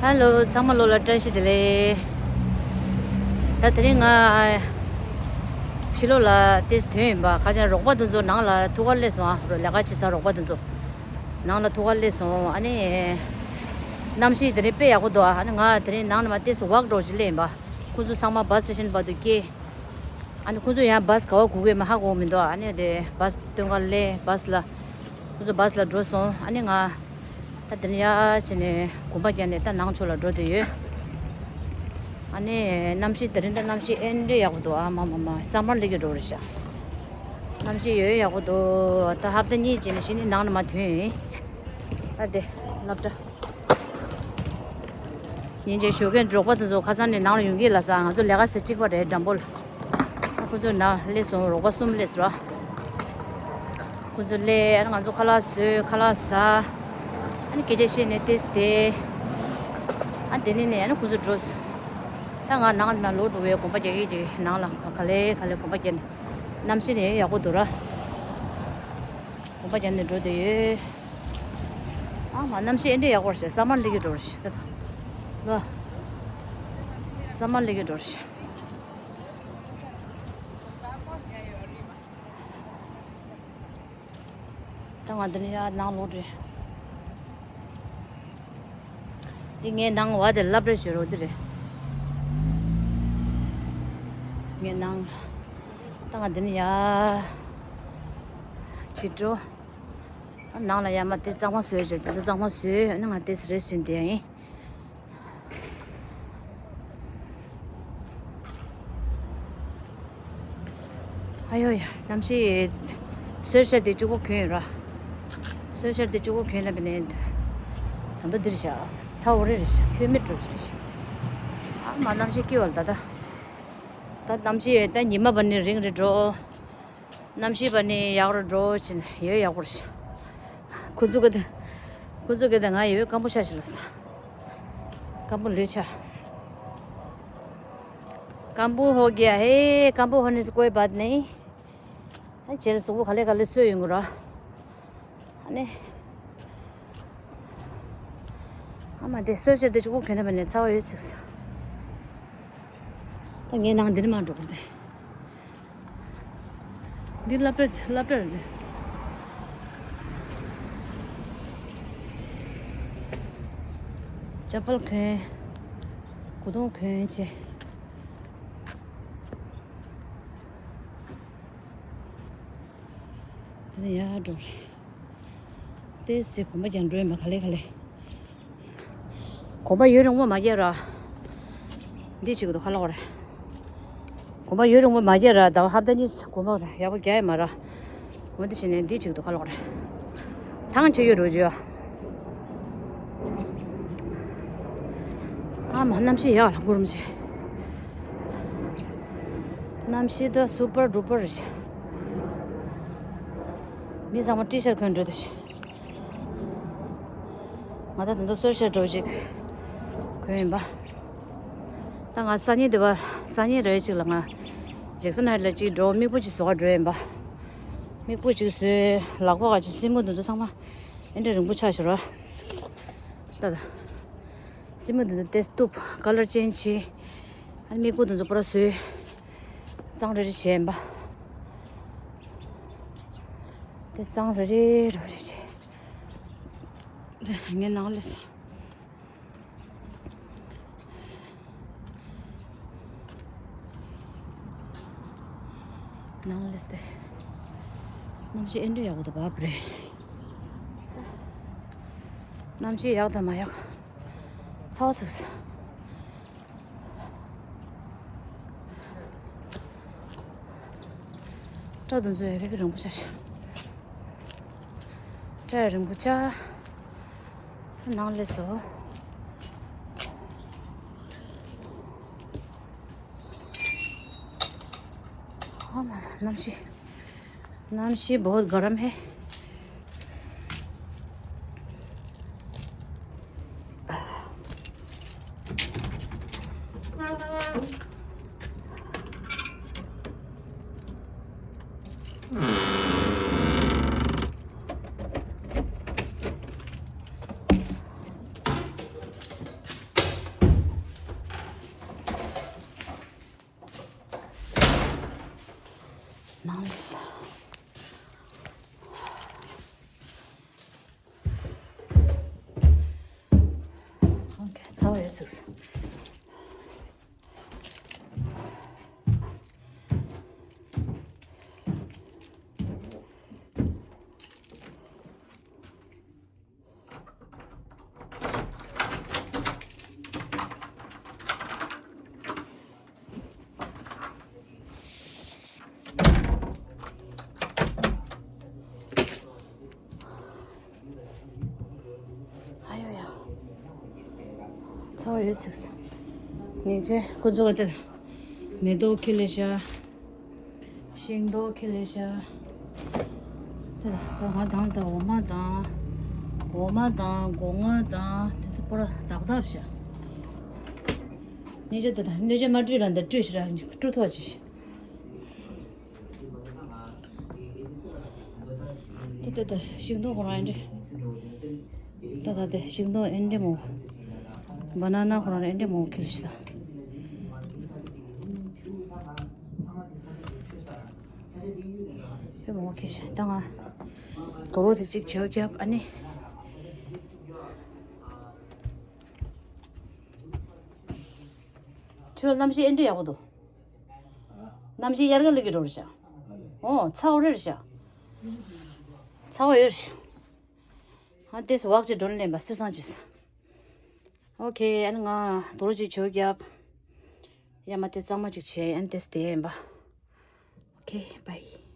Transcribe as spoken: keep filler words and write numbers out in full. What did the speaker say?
ཧ་ལོ། ཚང་མ་ལོ་ལ་བཀྲ་ཤིས་བདེ་ལེགས། ད་དེ་རིང་ང་ཕྱི་ལོགས་ལ་ཏོག་ཙམ་ཐོན་ཡིན་པ། ཁ་ཅང་རོགས་པ་དེ་ཚོ་ནང་ལ་ཐུག་གར་སླེབས་སོང་ཨ། ལས་ཀ་བྱེད་ས་རོགས་པ་དེ་ཚོ་ནང་ལ་ཐུག་གར་སླེབས་སོང་། ཨ་ནི་གནམ་གཤིས་དེ་རིང་དཔེ་ཡག་པོ་འདུག་ཨ། ཨ་ནི་ང་དེ་རིང་ནང་ནས་མར་ཏོག་ཙམ་ཝོག་འདྲ་པོ་ཅིག་སླེབས་ཡིན་པ། ཁོ་ཚོ་ཚང་མ་བཱས་སི་ཊེ་ཤན་བར་དུ་སྐྱེལ། ཨ་ནི་ཁོ་ཚོ་ཡང་བཱས་ག་པར་སྒུག་གི་མ་ཧ་གོ་མི་འདུག་ཨ་ནི་དེ་བཱས་སྟོན་ཁ་སླེབས། བཱས་ལ། ཁོ་ཚོ་བཱས་ལ་འགྲོ་སོང་། ཨ་ནི་ང་ད་དེ་ནས་ཡར་ཕྱིན་ནས་གོམ་པ་བརྒྱབ་ནས་ད་ནང་ཕྱོགས་ལ་འགྲོ་བསྡད་ཡོད། ཨ་ནི་གནམ་གཤིས་དེ་རིང་ད་གནམ་གཤིས་ཨེ་འདྲ་ཡག་པོ་འདུག་ཨ་མ་མ་མ། སམ་མར་སླེབས་ཀྱི་འདྲ་པོ་རེད་ཤག་གནམ་གཤིས་ཡོད་ཡག་པོ་འདུག་ད་ཧབ་ཏ་གཉིས་རྗེས་ནས་གཞི་ནས་ནང་ལ་མར་ཐོན་ཡིན། ཨ་དེ་སློབ་གྲྭ། ཉིན་རྗེས་ཞོགས་ཀས་རོགས་པ་དེ་ཚོ་ཁ་སང་ནས་ནང་ལ་ཡོང་གི་ལབ་ས། ང་ཚོ་ལས་ཀ་ས་གཅིག་པ་རེད། འགྲམ་པོ་ལ། ཁོ་ཚོ་ནང་སླེབས་སོང་། རོགས་པ་གསུམ་སླེབས་སོང་། ཁོ་ཚོ་སླེབས། ཨ་ནི་ང་ཚོ་ཁ་ལག་བཟོས། ཁ་ལག་ཟ། ཨ་ནི་སྐད་ཆ་བཤད་ནས་ཏོག་ཙམ་བསྡད། ཨ་དེ་ནས་ནས་ཨ་ནི་ཁོ་ཚོ་འགྲོ་སོང་། ད་ང་ནང་ལ་ལོག་འགྲོ་གི་ཡོད། གོམ་པ་རྒྱག་གི་ཡོད། ནང་ལ་ག་ལེ་ག་ལེ་གོམ་པ་རྒྱག་ནས། གནམ་གཤིས་ནི་ཡག་པོ་འདུག་ར། གོམ་པ་རྒྱག་ནས་འགྲོ་བསྡད་ཡོད། ཨ་མ། གནམ་གཤིས་ཨེ་འདྲ་ཡག་པོ་རེད་ཤག་སམ་མར་སླེབས་ཀྱི་འདྲ་པོ་རེད་ཤག་ད་ལོ། སམ་མར་སླེབས་ཀྱི་འདྲ་པོ་རེད་ཤག་ད་ང་འདི་ནས་ཡར་ནང་ལོག་འགྲོ། འདི་ངའི་ནང་བ་དེ་སློབ་གྲྭ་ཞིག་རེད། འདི་རེད། ངའི་ནང་། ད་ང་འདི་ནས་ཡར་ཕྱིར་འགྲོ། ནང་ལ་ཡར་མར་དེ་གཙང་མ་བཟོས་བྱས། དེ་ཚོ་གཙང་མ་བཟོས། ཨ་ནི་ང་དེ་རེ་བཞིན་དེ་ཡིན། ཨ་ཡོ་ཡ། གནམ་གཤིས་སོས་ཤར་དེ་གཅིག་པོ་གྱོན་ཡོད་ར། སོས་ཤར་དེ་གཅིག་པོ་གྱོན་ན་བས་ནས། ད་ལྟ་འདིར་བཞག་ཚ་བོ་རེ་རེ་བཞག་ཁྱོད་མི་འགྲོ་ཅི་རེ་བཞག་ཨ་མ། གནམ་གཤིས་སྐྱིད་པ་ལ་ད་ལྟ། ད་གནམ་གཤིས་ད་ཉི་མ་བ་ནི་རིང་རེ་འགྲོ། གནམ་གཤིས་པ་ནི་ཡག་རུ་འགྲོ་བཞིན་ཡོད། ཡག་པོ་རེད། ཁོ་ཚོ་གི་དེ། ཁོ་ཚོ་གི་དེ་ང་ཡོད་སྐམ་པོ་ཤ་ཞིག་ལ་ས། སྐམ་པོ་ལོས་ཆ། སྐམ་པོ་ཧོ་གི་ཡ་ཧེ། སྐམ་པོ་ཧོ་ནི་སི་ཀོའི་བད་ནི། ཨ་ཅེ་ལ་གཟུགས་པོ་ག་ལེ་ག་ལེ་སོས་ཡོང་གི་ར། ཨ་ནི། ཨ་མ་དེ་སོས་ཤར་དེ་གཅིག་པོ་གྱོན་ན་བས་ནས་ཚ་བ་ཡོད་ཚིག་ས། ད་ངའི་ནང་འདི་ནས་མར་འགྲོ་དགོས་རེད། འདི་སློབ་གྲྭ་སློབ་གྲྭ་རེད། ཅ་པལ་གྱོན། གོས་ཐུང་གྱོན་བྱས། དེ་ནས་ཡར་འགྲོ་རེད། ཏོག་ཙམ་གོམ་པ་རྒྱག་འགྲོ་ཡིན་པ། ག་ལེ་ག་ལེ། གོམ་པ་ཡུན་རིང་པོ་མ་རྒྱག་ར། འདི་གཅིག་ཏུ་ཁ་ལོག་རེད། གོམ་པ་ཡུན་རིང་པོ་མ་རྒྱག་ར། ཟླ་བ་ཧབ་ཏ་གཉིས་གོམ་པ་རེ་ཡག་པོ་རྒྱག་ཡ་མ་ར། འོ་འདི་བྱས་ནས་འདི་གཅིག་ཏུ་ཁ་ལོག་རེད། ཐང་ཆད་ཡོད་འགྲོ་རྒྱུ། ཨ་མ། གནམ་གཤིས་ཡག་ལ་གུར་མ་བྱེད། གནམ་གཤིས་ད་སུ་པར་ཌུ་པར་རེད། མི་ཚང་མ་ཊི་ཤར་གྱོན་འགྲོ་དུས། ང་ད་དུང་སོས་ཤར་འགྲོ་ཅིག་གྱོན་ཡིན་པ། ད་ང་སང་ཉིན་དེ་བ་སང་ཉིན་རེ་ཅིག་ལ་ང་ཇེག་སན་ཧའེཊ་ལ་ཅིག་འགྲོ། མིག་སྤུ་ཅིག་བཟོ་ག་འགྲོ་ཡིན་པ། མིག་སྤུ་ཅིག་བཟོས། ལག་པ་ག་ཅིག་སེན་མོ་དེ་ཚོ་ཚང་མ་ཨེ་འདྲ་རིང་པོ་ཆགས་ཤག་ར། ད་ད། སེན་མོ་དེ་ཚོ་ཏོག་ཙམ་ཀ་ལར་ཅེན་ཇི་བྱས། ཨ་ནི་མིག་སྤུ་དེ་ཚོ་པུ་ར་བཟོས། གཙང་རེ་རེ་བྱས་ཡིན་པ། དེ་གཙང་རེ་རེ་རེ་རེ་བྱས། ངའི་ནང་ལ་ས། ནང་ལ་སྟེ། གནམ་གཤིས་ཨེ་འདྲ་ཡག་པོ་འདུག་བ་པྲེ། གནམ་གཤིས་ཡག་དང་མ་ཡག་ཚ་བ་ཚིག་སོང་། སྐྲ་དེ་ཚོ་ཡང་དཔེ་རིང་པོ་ཆགས་ཤག་སྐྲ་ཡང་རིང་པོ་ཆགས། ནང་ལ་སོ། ཨ་མ་མ། གནམ་གཤིས། གནམ་གཤིས་བོད་ག་རམ་ཧེ། ཨོ་ཡོད་ཟིག་ཨ་ཡོ་ཡ། ཚ་བ་ཡོད་ཚིགས། ཉིན་ཆེ་ཁོ་ཚོ་ག་དེ། མེ་ཏོག་ཁྱེར་ལེ་ཤ། ཤིང་ཏོག་ཁྱེར་ལེ་ཤ། དེ་ལ་སྒོ་ང་དང་དང་འོ་མ་དང་། འོ་མ་དང་སྒོ་ང་དང་དེ་ཚོ་པོ་ར་དག་དག་རེད་ཤག་ཉིན་ཆེ་དེ་དང་སྣོད་ཆས་མ་བཀྲུས་ལ་འདི་བཀྲུས་ཤི་ར་བཀྲུ་ཐོག་ཅི་ཤི། ཏ་ཏ་ཏ་ཤིང་ཏོག་ཁོ་རང་ཨེ་འདྲ། ཏ་ཏ་ཏ་ཤིང་ཏོག་ཨེ་འདྲ་མོ། བ་ན་ན་ཁོ་རང་ཨེ་འདྲ་མོ་ཁྱེར་ཤི་ད། ཨེ་མོ་ཁྱེར་ཤི་ད་ང་། དོ་རོ་དེ་གཅིག་བྱོས་རྒྱབ་ཨ་ནི། ཁྱོད་གནམ་གཤིས་ཨེ་འདྲ་ཡག་པོ་འདུག་གནམ་གཤིས་དབྱར་ཁ་ལུག་གི་འགྲོ་རེད་ཤག་ཨོ་ཚ་བོ་རེད་ཤག་ཚ་བོ་ཡོད་རེད་ཤག་ཨ་ཏེས་ཝག་ཅིག་འགྲོ་ལེན་པ་སུས་སང་ཅིས། ཨོ་ཁེ་ཨན་ང་དོ་རོ་ཅིག་བྱོས་རྒྱབ། ཡ་མ་དེ་གཙང་མ་ཅིག་བྱས་ཨན་ཏེས་དེ་ཡིན་པ། ཨོ་ཁེ་བའི།